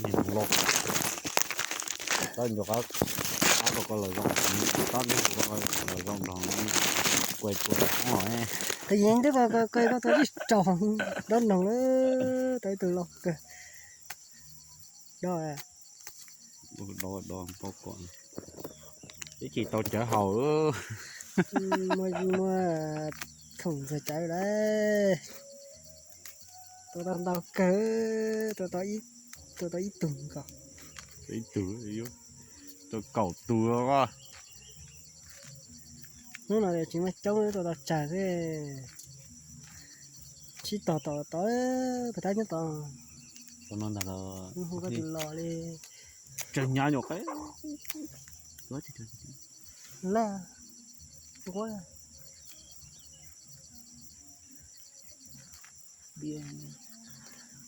Los tab nco qab, qab ko ko los zoo, qab ntuj ko ko los zoo nrog kuai tua. Qhov yeej twb ko ko ko ko tua tib tsaus nrab noog lawm, tau ib tug loj kawg. Do do do pob kom, ib chim tau cawv haus. Muaj muaj khoom ntxuag cawv lawm. Tua tau ntau kawg, tua tau ib, tua tau ib tug nkaus. Ib tug, tua kaum tus. Hnub no tsis muaj coob, tua tau tsawg xwb. Sib tog tom tod, pem tab nyob tod. Hu koj tus los li. Tsawg hnyav nyuam qe. Laj nquab.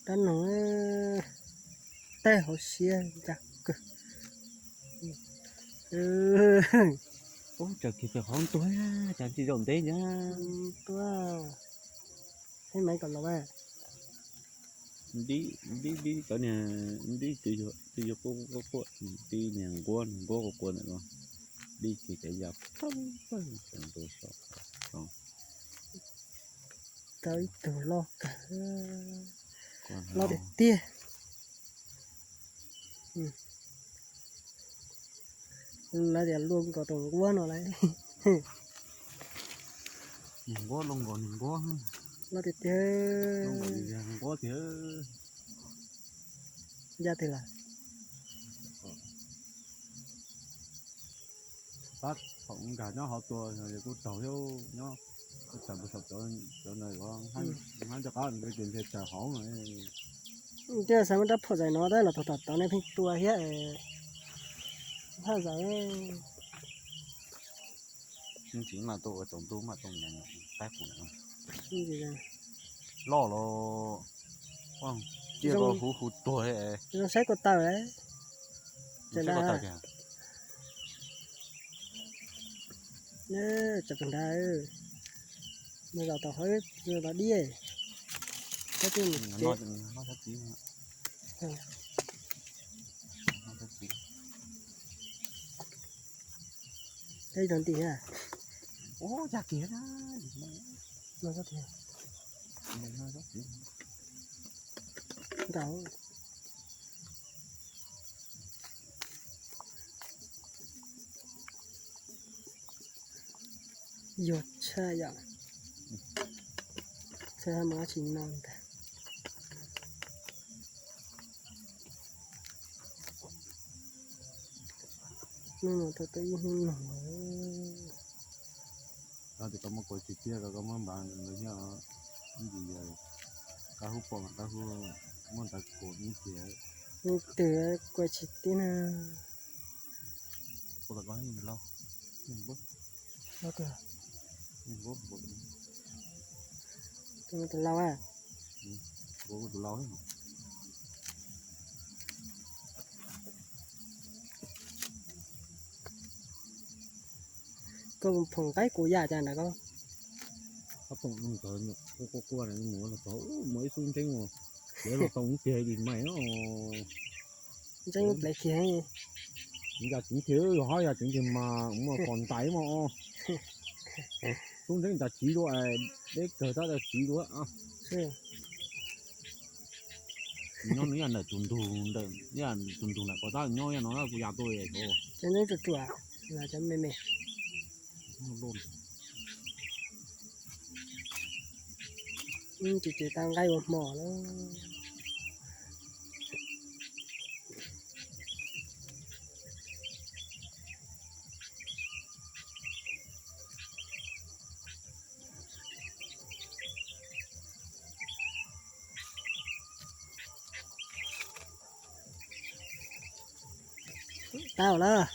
Rab noog tag hauv siab ncaj kawg. Ub, tsaws kiag tsaws qhov tuag, cas tsis zaum ntev ntag. Tuag, pheej maiv kom los. Dib dib dib cov niag dib twb yuav quaj quaj quaj, dib niag nquab niag nquab quaj quaj ntawm no, dib kiag cov yas pawg pawg ntua saum. Tau ib tug loj kawg, loj tiag tiag. Lawv tias luaj nkaus tus nquab no lawm. Niag nquab luaj nkaus niag nquab. Loj tiag tiag. Nquab tiag. Ya twg lawm? Tab thaum nkag nyob hauv tua kuj raug thiab, nyob tawm mus saum cov ntawd, hab cov qab ntawd ces ntshe tawm hauv no. Thiaj xav muab rab phom zais no tab los tau tom tod nej pheej tua thiab. Haj zais. Tsis mas tuaj ua tsaus ntuj mas tuaj nyam nyam qaib qus na. Loj los, cia koj hu hu tuag. Zoo saib ko taw. Saib ko taw tiag. Tsa kag nrad, nws los tom qhov los dib. Tab twb mus tsev. Ib tug nti. Ua yag kiag. Nkaus. Yuag tshaj yom. Txhaj mas tsis no ntag. Hnub no tau tau ib hnub noog. Koj tias koj muab kua tsis tiag, koj muab npav nws thiab. Ib ntsis yog qab hub pom qab hub muab ntav kua ib tiag. Ib tug kua tsis tib na. Kua tau koj lauj. Tus lauj a. Tus lauj. Koj phoom qaib kuv yam cas ntawd koj? Koj phoom ntawd nyuam qhuav quaj quaj na, mus los txog ub muaj ib xub ntseeb uas, ces los tau ub tiag li mais no. Ntseeb plev kiag. Yam tseev kiag, yog hab yam tseev kiag mas muaj qos ntais mas. Xub ntseeb tas tsiv dua, deb kawg tab tas tsiv dua. Nyob nws yam ntawm tus ntug, yam tus ntug ntawm ko tab nyob yam no kuv ya tuaj. Cov ntseeb tsuam tsuam, cov me me. Tsis tsis tau nqaij ua hmo lawm. Tau lawm.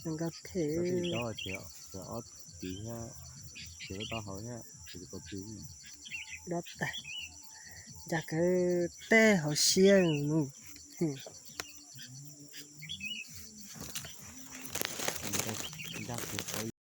Nkauj them. Ob tis thiab, tsev lub taub hau thiab, tsev ko tw. Dob tag, ncaj kawg teb hauv siab mus.